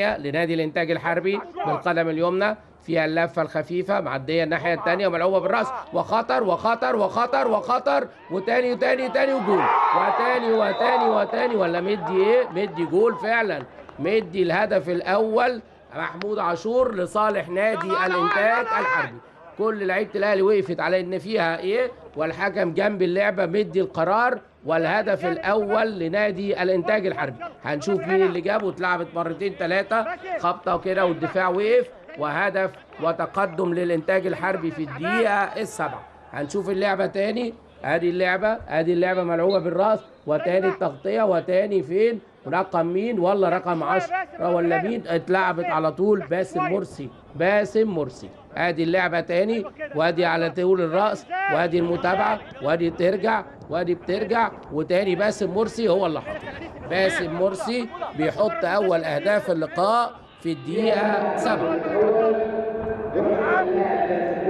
لنادي الانتاج الحربي بالقدم اليمنى، فيها اللفة الخفيفة معدية الناحية الثانية وملعوبه بالراس، وخطر وخطر وخطر وخطر، وتاني وتاني تاني وجول، وتاني وتاني وتاني، ولا مدي ايه؟ مدي جول فعلا، مدي الهدف الاول محمود عاشور لصالح نادي الانتاج الحربي. كل لعيبة الاهلي وقفت على ان فيها ايه، والحكم جنب اللعبة مدي القرار، والهدف الاول لنادي الانتاج الحربي. هنشوف مين اللي جابه. اتلعبت مرتين ثلاثة خبطه كده والدفاع وقف، وهدف وتقدم للانتاج الحربي في الدقيقة 7. هنشوف اللعبة تاني. ادي اللعبة، ادي اللعبة ملعوبه بالراس، وتاني التغطية، وتاني فين رقم مين؟ ولا رقم 10 ولا مين؟ اتلعبت على طول باسم مرسي، باسم مرسي. ادي اللعبة تاني، وادي على طول الراس، وادي المتابعة، وادي ترجع، وادي بترجع، وتاني باسم مرسي هو اللي حاطط. باسم مرسي بيحط اول اهداف اللقاء في الدقيقة 7.